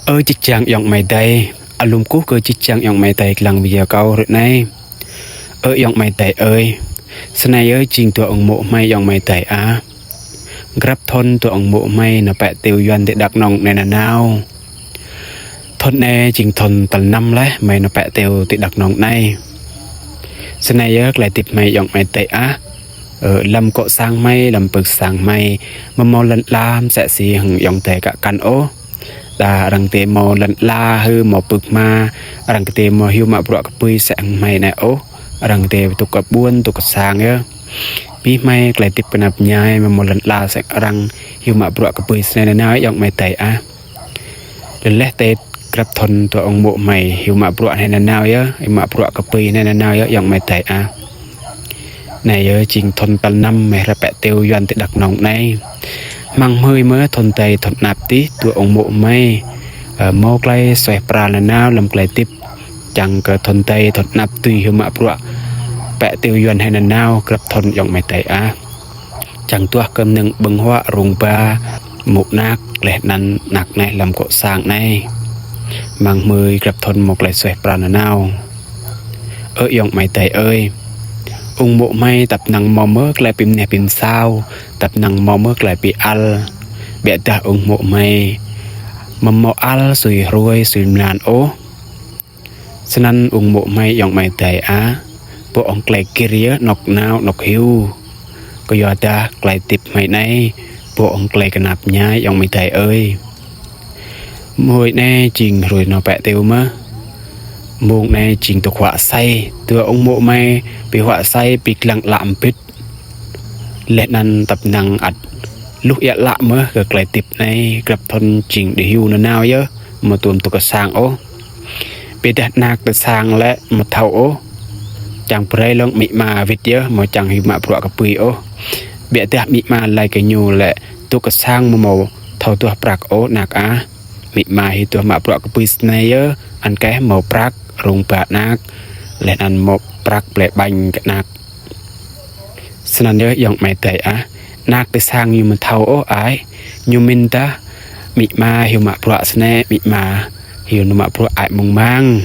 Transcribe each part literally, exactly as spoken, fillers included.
Ơ jih jang ayŏng amai adei, alum kuh kơ jih jang ayŏng amai adei dlăng video kâo hruê anei. Ơ ayŏng amai adei ơi, snei yơh jing dua ung mô̆ hmei ayŏng amai adei ah. Grăp thŭn dua ung mô̆ hmei nao pĕ tiu Yuăn ti Đăk Nông anei nanao. Thŭn anei jing thŭn tal năm leh hmei nao pĕ tiu ti Đăk Nông anei. Snei yơh klei hdĭp hmei ayŏng amai adei ah. Ơ, hlăm gŏ sang hmei, hlăm pưk sang hmei, amâo mâo lăn ala msĕ si hŏng ayŏng adei kăk kăn ôh. Đa arăng ti mâo lăn ala hưn mâo pưk hma, arăng ti mâo hiu mă bruă kbưi msĕ hŏng hmei anei ôh. Arăng ti dôk kơ ƀuôn, dôk kơ sang yơh. Bi hmei klei hdĭp knap mñai, amâo mâo lăn ala msĕ arăng hiu mă bruă kbưi snei nanao ayŏng amai adei ah. Leh leh ti grăp thŭn dua ung mô̆ hmei hiu mă bruă anei nanao yơh, hiu mă bruă kbưi anei nanao yơh ayŏng amai adei ah. Anei yơh jing thŭn tal năm hmei ră pĕ tiu Yuăn ti Đăk Nông anei. Hmăng hmưi mơh thŭn adei thŭn anăp dih dua ung mô̆ hmei, ơ, mâo klei suaih pral nanao hlăm klei hdĭp. Čiăng kơ thŭn adei thŭn anăp dưi hiu mă bruă pĕ tiu Yuăn hĕ nanao grăp thŭn ayŏng amai adei ah. Čiăng duah kơ mnơ̆ng ƀơ̆ng huă rông ba, mô̆ anak, leh anăn anak anei hlăm gŏ sang anei. Hmăng hmưi grăp thŭn mâo klei suaih pral nanao. Ơ ayŏng amai adei ơi, ung mô̆ hmei tăp năng mâo mơh klei bi mneh bi msao, tăp năng mâo mơh klei bi ăl. Ƀiădah ung mô̆ hmei amâo mâo ăl sui hruê sui mlan ôh. Snăn ung mô̆ hmei ayŏng amai adei ah, bŏ hŏng klei gĭr yơh anôk nao anôk hiu. Kyuadah klei hdĭp hmei anei, bŏ hŏng klei knap mñai ayŏng amai adei ơi. Hruê anei jing hruê nao pĕ tiu mơh. Mông anei jing dôk huă asei, dua ung mô̆ hmei bi huă asei, bi dlăng ală mbĭt. Leh anăn tăp năng ăt luh êa ală mơh kơ klei hdĭp anei, grăp thŭn jing đĭ hiu nanao yơh, amâo tuôm dôk kơ sang ôh. Ƀiădah anak ti sang lĕ amâo thâo ôh. Čiăng brei lŏ amĭ ama wĭt yơh, amâo čiăng hiu mă bruă kbưi ôh. Ƀiădah amĭ ama lač kơ ñu lĕ dôk kơ sang amâo mâo thâo duah prăk ôh anak ah. Amĭ ama hiu duah mă bruă kbưi snei yơh, anăn kơh mâo prăk rông ba anak, leh anăn mâo prăk blei ƀañ kơ anak. Snăn yơh ayŏng amai adei ah, anak ti sang ñu amâo thâo ôh ai, ñu mĭn dah amĭ ama hiu mă bruă snei, amĭ ama hiu mă bruă ai mông mang.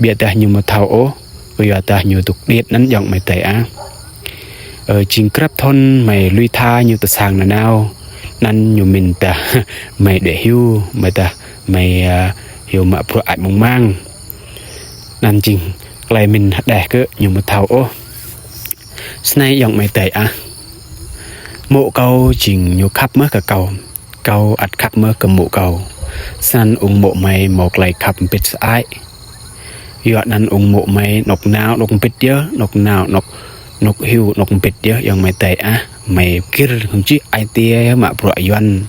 Ƀiădah ñu amâo thâo ôh, kyuadah ñu dôk điêt anăn ayŏng amai adei ah. Ơ, jing grăp thŭn hmei lui tha ñu ti sang nanao. Anăn ñu mĭn dah hmei đuĕ hiu, mdah hmei, ơ, hiu mă bruă ai mông mang. Anăn jing klei mĭn hđeh kơ ñu amâo thâo ôh. Snei ayŏng amai adei ah. Mô̆ kâo jing ñu khăp mơh kơ kâo. Kâo ăt khăp mơh kơ mô̆ kâo. Snăn ung mô̆ hmei mâo klei khăp mbĭt sơăi. Kyuanăn ung mô̆ hmei anôk nao anôk mbĭt yơh, anôk nao anôk, anôk hiu anôk mbĭt yơh ayŏng amai adei ah. Hmei gĭr hŏng jih ai tiê mă bruă Yuăn.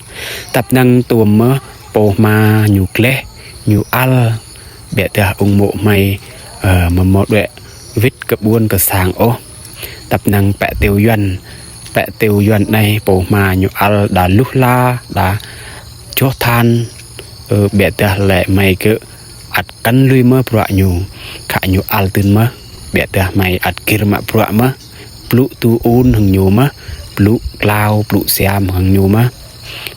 Tăp năng tuôm mơh pô hma ñu gleh, ñu ăl. Ƀiădah ung mô̆ hmei, ơ, amâo mâo đuĕ wĭt kơ ƀuôn kơ sang ôh. Tăp năng pĕ tiu Yuăn. Pĕ tiu Yuăn anei pô hma ñu ăl đa luh hla, đa joh than. Ơ, ƀiădah lĕ hmei kơ ăt kăn lui mơh bruă ñu. Khă ñu ăl dưn mơh. Ƀiădah hmei ăt gĭr mă bruă mơh. Blŭ tu un hŏng ñu mơh. Blŭ klao, blŭ siam hŏng ñu mơh.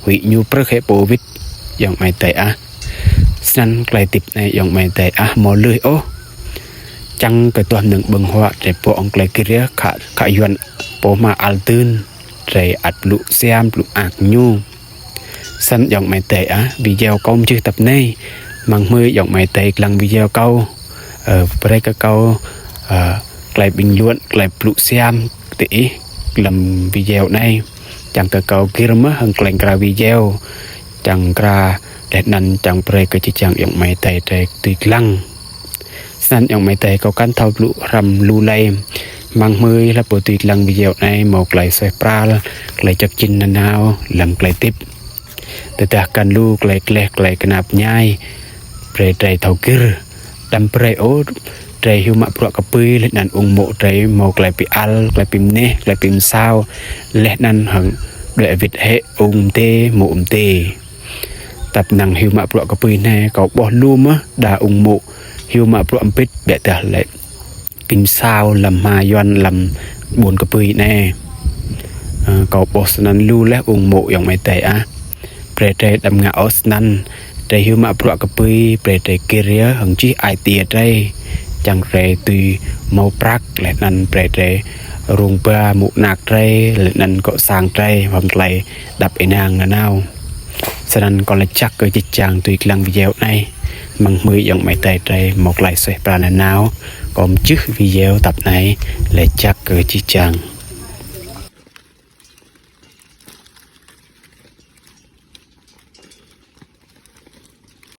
Huĭ ñu prơh hĕ pô wĭt ayŏng amai adei ah. Snăn klei hdĭp anei ayŏng amai adei ah mâo lui ôh. Čiăng kơ duah mnơ̆ng ƀơ̆ng huă drei bŏ hŏng klei gĭr yơh khă, khă Yuăn pô hma ăl dưn drei ăt blŭ siam blŭ ak ñu. Snăn ayŏng amai adei ah, video kâo mjưh tăp anei. Hmăng hmưi ayŏng amai adei dlăng video kâo. Ơ, brei kơ kâo, ơ, klei bình luận, klei blŭ siam ti ih hlăm video anei. Čiăng kơ kâo gĭr mơh hŏng klei mkra video. Čiăng mkra leh anăn čiăng brei kơ jih jang ayŏng amai adei drei dưi dlăng. Snăn ayŏng amai adei kâo kăn thâo blŭ hrăm lu lei. Hmăng hmưi hlăp ƀuh dưi dlăng video anei mâo klei suaih pral, klei jăk jĭn nanao hlăm klei hdĭp. Tơdah kăn lu klei gleh klei knap mñai, brei drei thâo gĭr. Đăm brei ôh drei hiu mă bruă kbưi leh anăn ung mô̆ drei mâo klei bi ăl, klei bi mneh, klei bi msao, leh anăn hŏng đuĕ wĭt hĕ ung mdê, mô̆ mdê. Tăp năng hiu mă bruă kbưi anei kâo ƀuh lu mơh đa ung mô̆ hiu mă bruă mbĭt ƀiădah lĕ bi msao hlăm hma Yuăn hlăm ƀuôn kbưi anei. Ơ, kâo ƀuh snăn lu leh ung mô̆ ayŏng amai adei ah. Brei drei đăm ngă ôh snăn. Drei hiu mă bruă kbưi, brei drei gĭr yơh hŏng jih ai tiê drei, čiăng drei dưi mâo prăk, leh anăn brei drei rông ba mô̆ anak drei, leh anăn gŏ sang drei, hlăm klei êđăp ênang nanao. Snăn kâo lač jăk kơ jih jang dưi dlăng video anei. Mơ̆ng hmưi ayŏng amai adei drei mâo klei suaih pral nanao, kâo mjưh video tăp anei, lač jăk kơ jih jang.